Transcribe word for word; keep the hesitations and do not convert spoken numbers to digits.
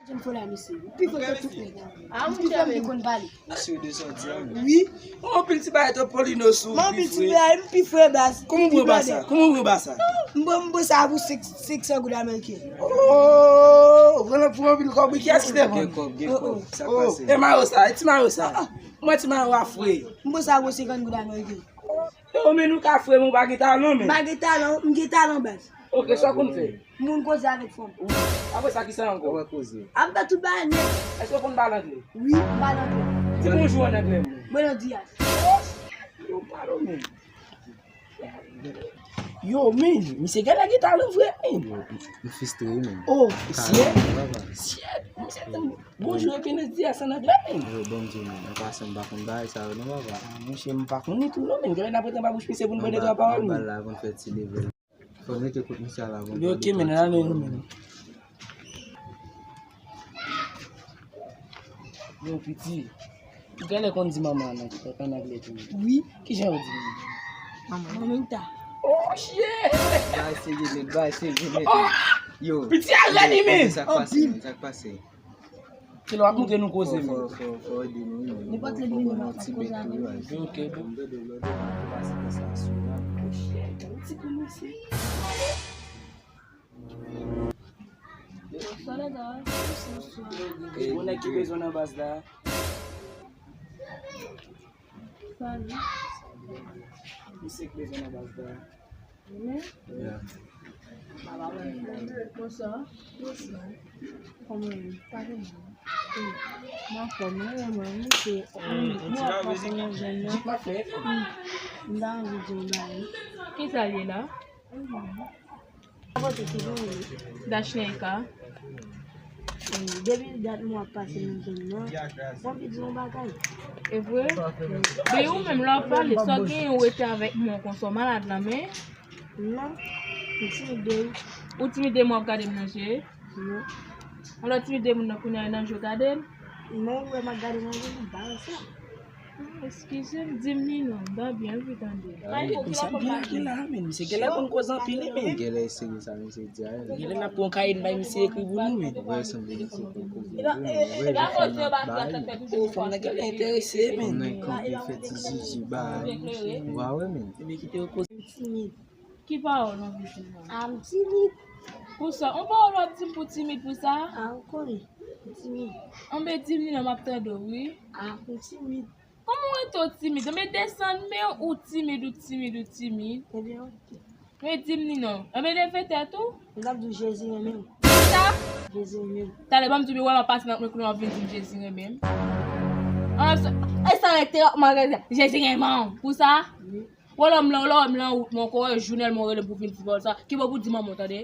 M fò la, mesye. M pi fò ke tout nèg la. M pi fò, m pi konn pale. Mesye, de sa w di a, men. Wi. Mwen anpil ti bagay twòp Polino sou. Mwen anpil ti bagay, m pi fò baz. Kòman w pran sa? Kòman w pran sa? M pran, m pran sa pou senk, senk san goud ameriken. Oh, pran pou anpil kòb, wi, kiyès ki te vann? Gen kòb, gen kòb. Sa k pase? E mayo sa, e ti mayo sa. Mwen ti mayo a fre. M pran sa pou senkant goud ameriken. Yo, men nou ka fre, men w pa gen talan, men. M pa gen talan, m gen talan, baz. Ok, sa w konn fè? M konn koze avèk fanm. Apre sa, ki sa ankò? Wè koze. Ap fè tout bagay nèt. Èske w konn pale anglè? Wi, m pale anglè. Di bonjou an anglè, men. Buenos dias. Yo, pale, men. Yo, men, misye gen nèg ki talan vre, men. Yo, m fistre, men. Oh, shit. Shit, misye te bonjou epi nou di a san anglè, men. Yo, bon Dye, men. An pasan, m pa konn bagay sa yo, non, papa. Ah, monchè, m pa konnen tou, non, men. Gen lè n ap rete anba bouch misye pou n pran de twa pawòl, men. Anba la, pou n fè ti leve. Fò n rete kot misye a la, bon. Yo, ok, men, ale, men. Yo, piti. Ou genlè konn di manman an nan, nan anglè tou. Wi. Kijan yo di li? Manman. Mamita. Oh, shit! Bay serye nèt, bay serye nèt. Oh! Yo, piti a rèd, men. Sa k pase, sa k pase? Se lè w ap montre nou koze, men. Fò, fò, fò ede nou, wi, men. Nenpòt lè nou vin, nou ap koze avè nou. Ok, ok. Bon, bebe, bebe, nou pase konsa sou la. Oh, shit, yon ti kou mesye. Bonswa, lè gars. Bonswa. Bon nèg ki bezwen nan baz la. Salut. Misye ki bezwen nan baz la. Mwen? Yeah. Bonswa. Bonswa. Kòman w ye? Pa gen moun. Wi. M anfòm, mwen renmen misye. Mwen ap pase nan zòn nan. M ta anvi di yon bagay. Kisa l ye la? Dachneika. Depi dat mwen ap pase nan zòn nan, m anvi di yon bagay. E vre? Men ou menm lè w ap pale, sa w genyen ou rete avèk mwen konsa w malad la, men? Non, m timid de ou. Ou timid de mwen ap gade m nan je? Non. Alò timid de moun nan kounye a nan je w gade m? Non, ou wè m ap gade nan je m, m pa wè sa. Ah, eskize m, di m li non, m pa byen anvi tande. Ay, misye ap byen lage la, men. Misye genlè konn koze anpil, wi, men. Genlè serye sa misye di a, wi. Genlè n ap pran kaye n bay misye ekri pou nou, men. Wè, sanble misye konn koze vre, men. Wè, fanm nan ap bay. Oh, fanm nan genlè enterese, men. Fanm nan konn fè ti zizi bay. Wa wè, men. Ebyen kite yo koze. Timid. Ki pawòl w anvi di m la? A, m timid. Pou sa, yon pawòl w ap di m pou timid pou sa? A, ou konnen. M timid. Anben di m li non, m ap tande w, wi. A, m timid. Kòman w rete w timid? Anben desann men w, ou timid, ou timid, ou timid. Ebyen, ok. Men di m li non. Anben leve tèt ou. M t ap di w Jezi renmen m. Kisa? Jezi renmen m. Talè ban m di w, wè m ap pase nan men kounye a w vin di m Jezi renmen m. An, e sa rete w ap mande Jezi renmen w. Pou sa? Wi. Wè lè m lan, lè m lan wout mwen, ankò wè jounèl mwen rele m pou vin di pawòl sa. Ki bò pou di manman w, tande?